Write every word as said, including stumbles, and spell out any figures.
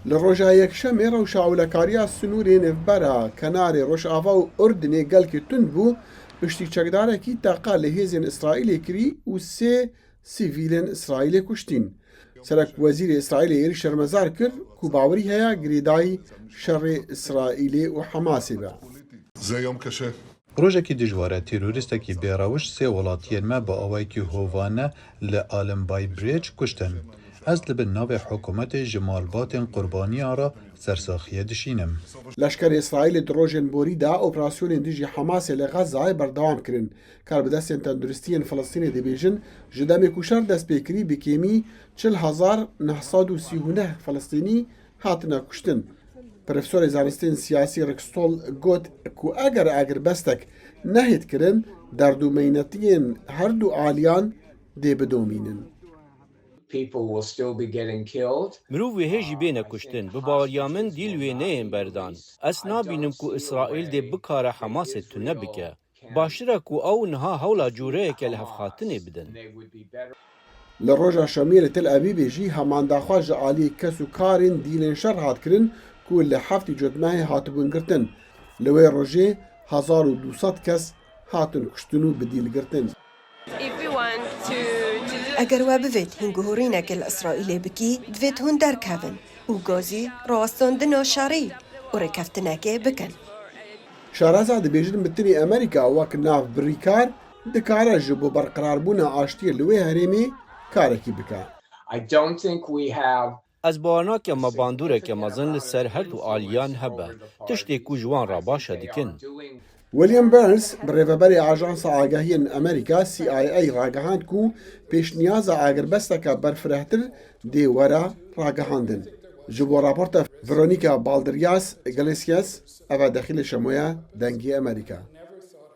Li roja Yekşemê rewşa ewlekariya sinûrê nêvbera kenarê Rojava û Urdinê gelkî tund bû, piştî çekdarekî teqa li hêzên Îsraîlê kirî û sê sivîlên Îsraîlê kuştîn. Serekwezîrê Îsraîlê êrî şermezar kir ku bawerî heye girêdayî şerê Îsraîlê û Hemasê be. זה יום קשה. Rojekî dijwar e, terorîstekî bêrewiş sê welatiyên me bi awayekî hovane li Alim Bay Bridge kuştin. Ez li bin navê hikûmetê ji malbatên qurbaniyan re sersaxiyê dişînim. Leşkerê Îsraîlê di rojên borî de operasyonên dijî Hemasê li Xezayê berdewam kirin. Karbidestên tenduristiyên Filistînê dibêjin, ji demê ku şer dest pê kirî, bi kêmî çil hezar neh sed û sî û neh Filistînî hatine kuştin. Profesorê zanistên siyasî Rick Stoll got ku eger agirbestek nehêt kirin, derd û meynetiyên her du aliyan dê bidomînin. People will still be getting killed. Mirov wê hê jî bêne kuştin. Bi baweriya min dîl wê neyên berdan. Ez nabînim ku Îsraîl dê bikare Hemasê tune bike. Baştir e ku ew niha hewla coreyeke lihevhatinê bidin. Li roja Şemê li Tel Avîvê jî heman daxwaz ji aliyê kes û karên dîlên şer hat kirin ku li heftê cotmehê hatibûn girtin. Li wê rojê hezar û du sed kes hatin kuştin û bi dîl girtin. Eger we bivêt hîn guhorînekê li Îsraîlê bikî, divêt hûn derkevin û gazî rawestandina şerî û rêkeftinekê bikin. Şaraza dibêjin bi tinî Amerîka wek navbirîkar dikare ji bo berqerarbûna aştiyê li wê herêmê karekî bike. I don't think we have Ez bawer nakim me bandoreke mezin li ser her du aliyan hebe. Tiştê ku ji wan re baş e dikin. William Burns, bi rêveberê Ajansa Agahiyên Amerîka, C I A, ragihand ku pêşniyaza agirbesteke berfirehtir dê were ragihandin. Ji bo raporta Veronica Balderas Iglesias, eva Dexîlê Şemoya, Dengê Amerîka.